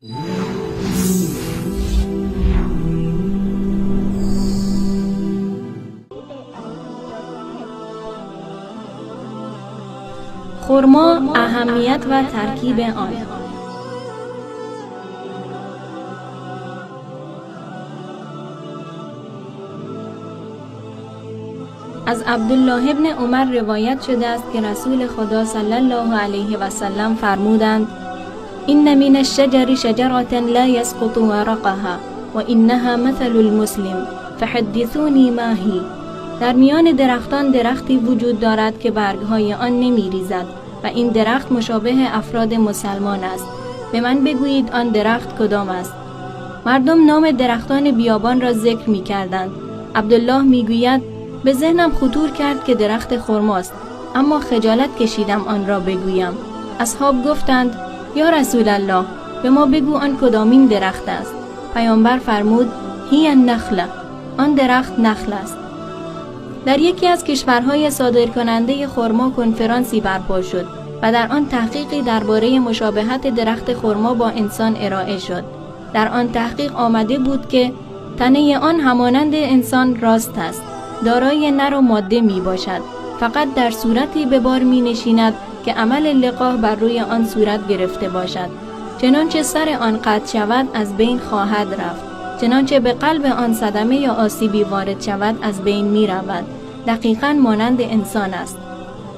خرما، اهمیت و ترکیب آن. از عبدالله ابن عمر روایت شده است که رسول خدا صلی الله علیه و سلم فرمودند: ان من الشجر شجرة لا یسقط ورقها و انها مثل المسلم فحدثونی ما هی. در میان درختان درختی وجود دارد که برگهای آن نمیریزد و این درخت مشابه افراد مسلمان است. به من بگویید آن درخت کدام است؟ مردم نام درختان بیابان را ذکر می کردند. عبدالله می گوید: به ذهنم خطور کرد که درخت خرماست، اما خجالت کشیدم آن را بگویم. اصحاب گفتند: یا رسول الله، به ما بگو آن کدامین درخت است؟ پیامبر فرمود: هی النخله، آن درخت نخل است. در یکی از کشورهای صادرکننده خرما کنفرانسی برپا شد و در آن تحقیقی درباره مشابهت درخت خرما با انسان ارائه شد. در آن تحقیق آمده بود که تنه آن همانند انسان راست است، دارای نر و ماده می باشد، فقط در صورتی به بار می نشیند که عمل لقاح بر روی آن صورت گرفته باشد. چنانچه سر آن قطع شود از بین خواهد رفت، چنانچه به قلب آن صدمه یا آسیبی وارد شود از بین می رود. دقیقاً مانند انسان است.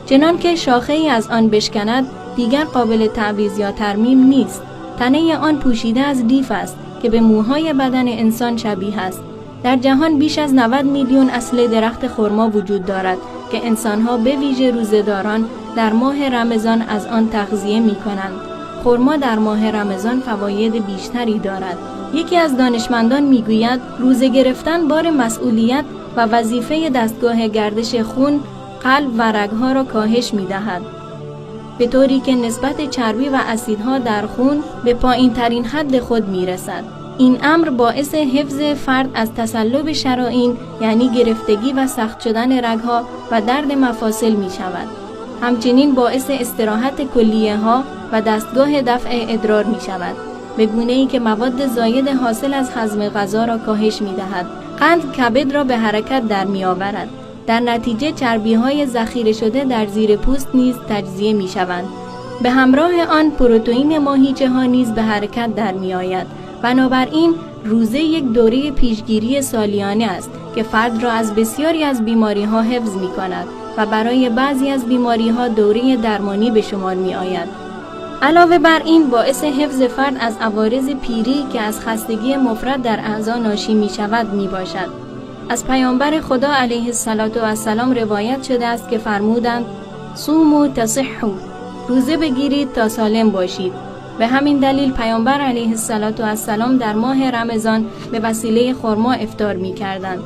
چنان که شاخه ای از آن بشکند دیگر قابل تعویض یا ترمیم نیست. تنه آن پوشیده از لیف است که به موهای بدن انسان شبیه است. در جهان بیش از 90 میلیون اصل درخت خرما وجود دارد که انسانها به ویژه روزه‌داران در ماه رمضان از آن تغذیه می کنند. خرما در ماه رمضان فواید بیشتری دارد. یکی از دانشمندان میگوید روزه گرفتن بار مسئولیت و وظیفه دستگاه گردش خون، قلب و رگها را کاهش میدهد، به طوری که نسبت چربی و اسیدها در خون به پایین ترین حد خود میرسد. این امر باعث حفظ فرد از تصلب شرائین، یعنی گرفتگی و سخت شدن رگها و درد مفاصل می شود. همچنین باعث استراحت کلیه ها و دستگاه دفع ادرار می شود، به گونه ای که مواد زاید حاصل از هضم غذا را کاهش می دهد. قند کبد را به حرکت در می آورد. در نتیجه چربی های ذخیره شده در زیر پوست نیز تجزیه می شوند. به همراه آن پروتئین ماهیچه ها نیز به حرکت در می آید. بنابراین روزه یک دوره پیشگیری سالیانه است که فرد را از بسیاری از بیماری ها حفظ می کند و برای بعضی از بیماری ها دوره درمانی به شمار می آید. علاوه بر این باعث حفظ فرد از عوارض پیری که از خستگی مفرط در اعضا ناشی می شود می باشد. از پیامبر خدا علیه السلام روایت شده است که فرمودند: صوموا تصحوا، روزه بگیرید تا سالم باشید. به همین دلیل پیامبر علیه السلام در ماه رمضان به وسیله خرما افطار می کردند.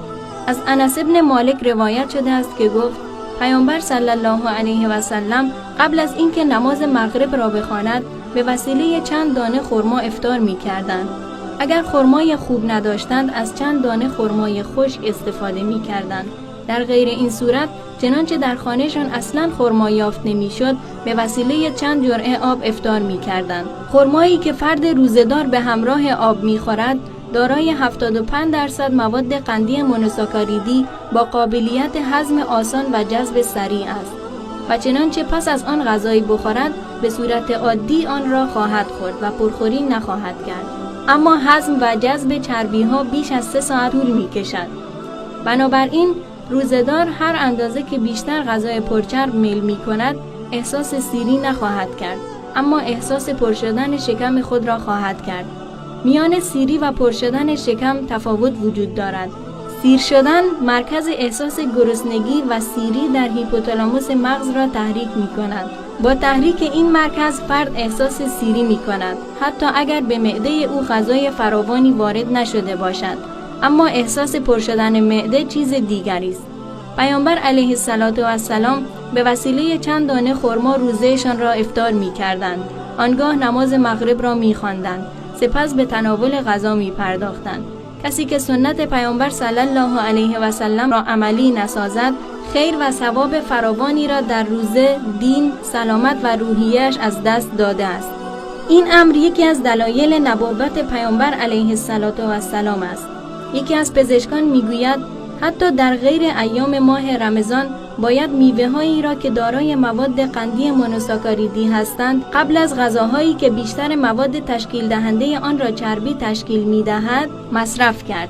از انس ابن مالک روایت شده است که گفت: پیامبر صلی الله علیه و سلم قبل از اینکه نماز مغرب را بخواند به وسیله چند دانه خرما افطار می کردند. اگر خرمای خوب نداشتند از چند دانه خرمای خشک استفاده می کردند. در غیر این صورت چنانچه در خانهشان اصلا خرما یافت نمیشد به وسیله چند جرعه آب افطار می کردند. خرمایی که فرد روزه‌دار به همراه آب می خورد دارای 75% مواد قندی مونوساکاریدی با قابلیت هضم آسان و جذب سریع است و چنانچه پس از آن غذایی بخورد به صورت عادی آن را خواهد خورد و پرخوری نخواهد کرد. اما هضم و جذب چربی ها بیش از 3 ساعت طول می کشد. بنابراین روزه‌دار هر اندازه که بیشتر غذای پرچرب میل می کند احساس سیری نخواهد کرد، اما احساس پر شدن شکم خود را خواهد کرد. میان سیری و پر شدن شکم تفاوت وجود دارد. سیر شدن مرکز احساس گرسنگی و سیری در هیپوتالاموس مغز را تحریک می کند. با تحریک این مرکز فرد احساس سیری می کند، حتی اگر به معده او غذای فراوانی وارد نشده باشد. اما احساس پر شدن معده چیز دیگری است. پیامبر علیه السلام به وسیله چند دانه خرما روزه‌شان را افطار می کردند. آنگاه نماز مغرب را می خواندند. سپس به تناول غذا می پرداختند. کسی که سنت پیامبر صلی الله علیه و سلم را عملی نسازد، خیر و ثواب فراوانی را در روزه، دین، سلامت و روحیه‌اش از دست داده است. این امر یکی از دلایل نبوت پیامبر علیه السلام است. یکی از پزشکان میگوید حتی در غیر ایام ماه رمضان باید میوه‌هایی را که دارای مواد قندی مونوساکاریدی هستند قبل از غذاهایی که بیشتر مواد تشکیل دهنده آن را چربی تشکیل می‌دهد مصرف کرد.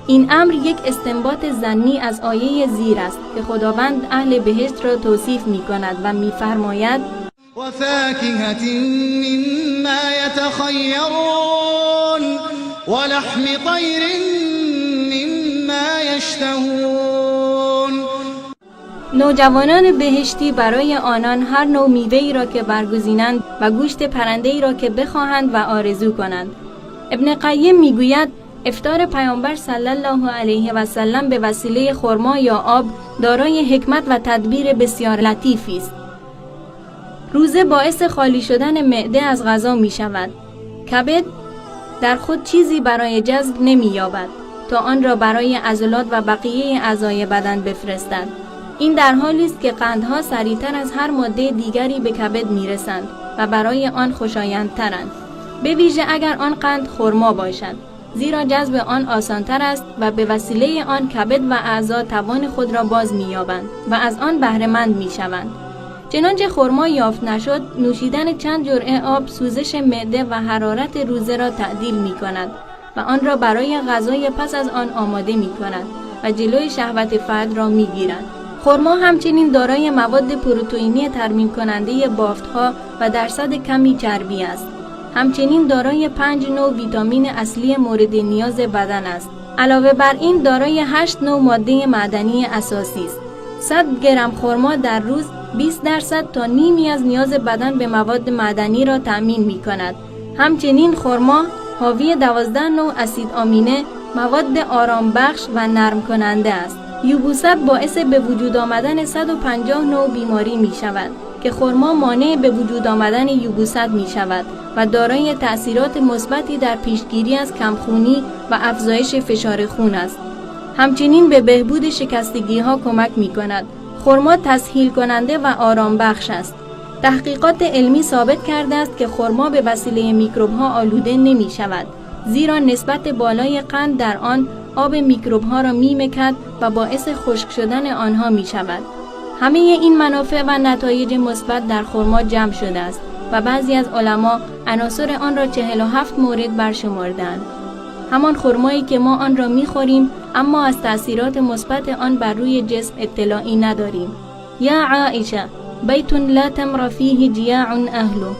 این امر یک استنباط ظنی از آیه زیر است که خداوند اهل بهشت را توصیف می‌کند و می‌فرماید: وفاكهة مما يتخيرون ولحم طير مما يشتهون. نوجوانان بهشتی برای آنان هر نوع میوه‌ای را که برگزینند و گوشت پرنده‌ای را که بخواهند و آرزو کنند. ابن قیم میگوید افطار پیامبر صلی الله علیه و سلم به وسیله خرما یا آب دارای حکمت و تدبیر بسیار لطیفی است. روزه باعث خالی شدن معده از غذا می شود. کبد در خود چیزی برای جذب نمی یابد تا آن را برای عضلات و بقیه اعضای بدن بفرستد. این در حالی است که قندها سریعتر از هر ماده دیگری به کبد می رسند و برای آن خوشایندترند، به ویژه اگر آن قند خرما باشد، زیرا جذب آن آسانتر است و به وسیله آن کبد و اعضا توان خود را باز می‌یابند و از آن بهره‌مند می‌شوند. چنانچه خرما یافت نشد، نوشیدن چند جرعه آب سوزش معده و حرارت روزه را تعدیل می‌کند و آن را برای غذای پس از آن آماده می‌کند و جلوی شهوت فرد را می‌گیرد. خرما همچنین دارای مواد پروتئینی ترمیم کننده بافت‌ها و درصد کمی چربی است. همچنین دارای 5 نوع ویتامین اصلی مورد نیاز بدن است. علاوه بر این دارای 8 نوع ماده معدنی اساسی است. 100 گرم خرما در روز 20% تا نیمی از نیاز بدن به مواد معدنی را تأمین می کند. همچنین خرما حاوی 12 نوع اسید آمینه، مواد آرام بخش و نرم کننده است. یبوست باعث به وجود آمدن 150 نوع بیماری می شود که خرما مانع به وجود آمدن یبوست می شود و دارای تأثیرات مثبتی در پیشگیری از کمخونی و افزایش فشار خون است. همچنین به بهبود شکستگی ها کمک می کند. خرما تسهیل کننده و آرام بخش است. تحقیقات علمی ثابت کرده است که خرما به وسیله میکروب ها آلوده نمی شود، زیرا نسبت بالای قند در آن آب میکروب ها را می مکد و باعث خشک شدن آنها می شود. همه این منافع و نتایج مثبت در خرما جمع شده است و بعضی از علما عناصر آن را 47 مورد برشمردند. همان خرمایی که ما آن را می‌خوریم، اما از تأثیرات مثبت آن بر روی جسم اطلاعی نداریم. یا عائشه بیت لا تمر فیه جیاع اهله،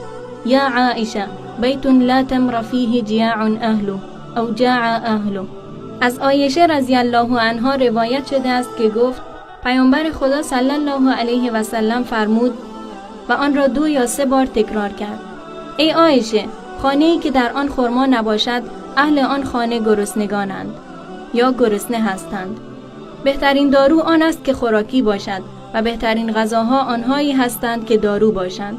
یا عائشه بیت لا تمر فیه جیاع اهله او جاع اهله. از عایشه رضی الله عنها روایت شده است که گفت پیامبر خدا صلی الله علیه و سلم فرمود و آن را 2 یا 3 بار تکرار کرد: ای عایشه، خانه‌ای که در آن خرما نباشد اهل آن خانه گرسنگانند یا گرسنه هستند. بهترین دارو آن است که خوراکی باشد و بهترین غذاها آنهایی هستند که دارو باشند.